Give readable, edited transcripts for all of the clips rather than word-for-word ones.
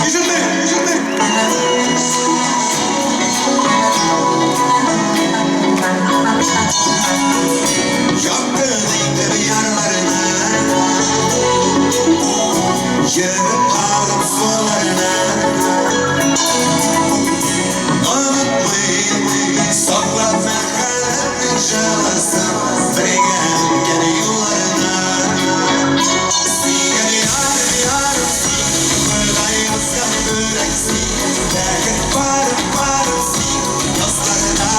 Ишетми, ишетми. Якын итеп ярларына, Йөреп агып суларына. Онытмыйм, саклап мәхәббәтнең җылысын, Бергә үткән юлларны. Сөйгән ярым, ярым син, Ходай язган бүләк син, Бәхет барым, барым син, Язларда.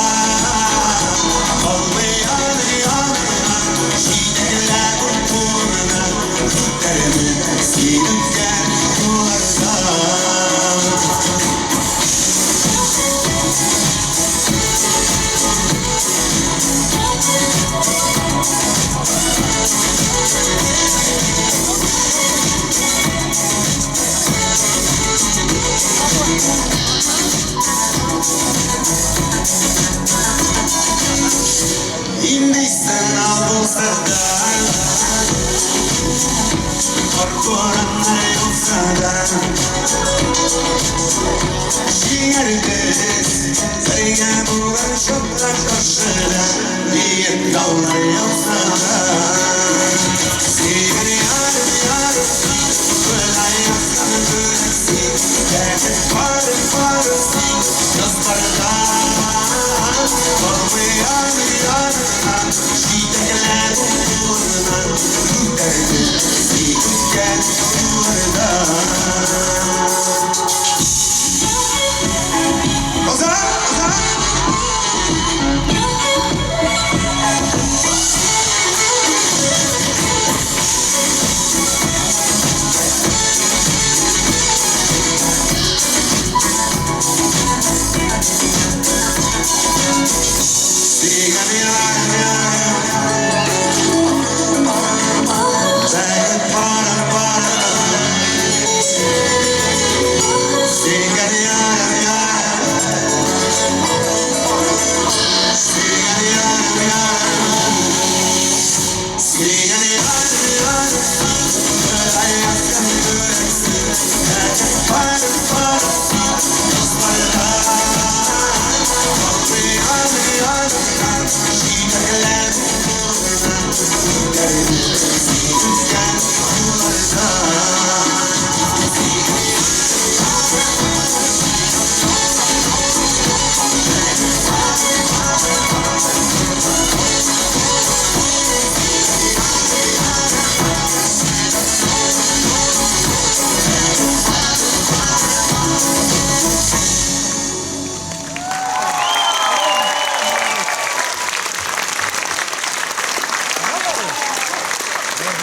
Калмый аның яныннан, Җитәкләп ул кулыннан, Үтәрмен син үткән юллардан. Нинди сынау булса да, Кар бураннар яуса да, Җиңәрбез, бергә булган чакта каршыда, Биек таулар яуса да. Сөйгән